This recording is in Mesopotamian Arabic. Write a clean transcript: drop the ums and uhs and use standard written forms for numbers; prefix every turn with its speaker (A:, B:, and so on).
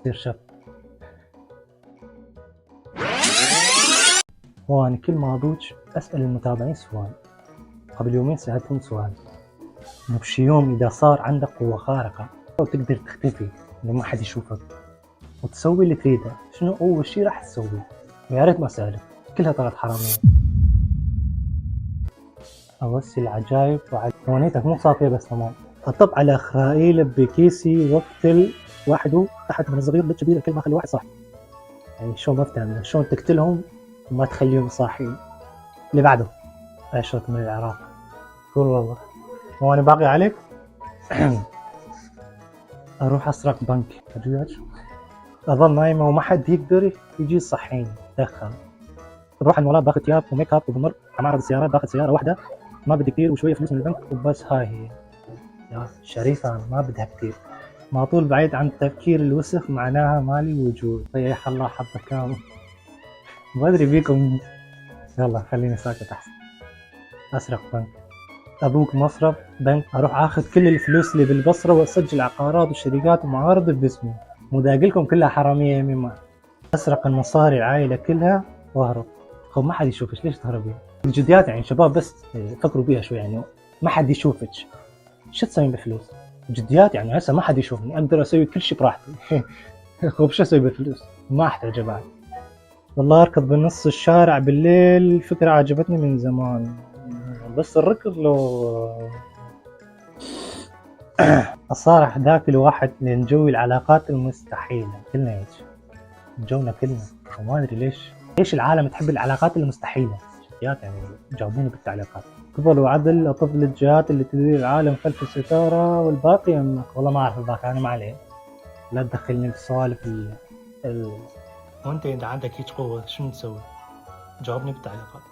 A: تصير شاب. وأنا كل ما أضوج أسأل المتابعين سؤال. قبل يومين سألتهم سؤال، إنه بشي يوم إذا صار عندك قوة خارقة وتقدر تختفي إنه ما حد يشوفك وتسوي اللي تريده، شنو أول شي راح تسوي؟ ويا ريت ما سألت، كلها طلعت حرامية. أوسي العجايب ونيتك مو صافية بس تمام. أطب على إخرائيل بكيسي واقتل وحده تحت من الصغير للكبير، الكل ما خلي واحد صاحي. يعني شلون بفهم شلون تقتلهم وما تخليهم صاحيين. اللي بعده أشرت من العراق. قول والله وأنا باقي عليك. أروح أسرق بنك أظل نايمة وما حد يقدر يجي يصحيني. دخل بروح المولات باخذ ثياب وميك اب وبمر على معرض السيارات باخذ سيارة واحدة ما بدي كثير وشوية فلوس من البنك وبس. هاي هي يا شريفة ما بدها كثير. ما طول بعيد عن تفكير الوسخ معناها مالي وجود. ريح الله حبة كامل. ما أدري بيكم. يلا خليني ساكت أحسن. أسرق بنك. أبوك مصرف بنك. أروح أخذ كل الفلوس اللي بالبصرة وأسجل عقارات وشركات ومعارض باسمي. مداقلكم كلها حرامية يمين ما. أسرق المصاري العائلة كلها وأهرب. خب ما حد يشوفش ليش تهربين؟ الجديات يعني شباب بس فكروا بيها شوي، يعني ما حد يشوفك شو تسوين بفلوس؟ جديات يعني هسه ما حد يشوفني أقدر أسوي كل شيء براحتي. خب شو أسوي بالفلوس؟ ما أحتاج بعد. والله أركض بنص الشارع بالليل فكرة عجبتني من زمان، بس الركض لو الصراحة ذاك الواحد لأن جوي العلاقات المستحيلة كلنا هيك جونا كلنا، وما أدري ليش العالم تحب العلاقات المستحيلة. جديات يعني جاوبوني بالتعليقات. قبل وعدل أطفل الجهات اللي تدير العالم خلف الستارة والباقي يمك. والله ما أعرف الباقي أنا ما عليه، لا تدخلني بسوالف وأنت إذا عندك هيك قوة شنو تسوي؟ جاوبني بالتعليقات.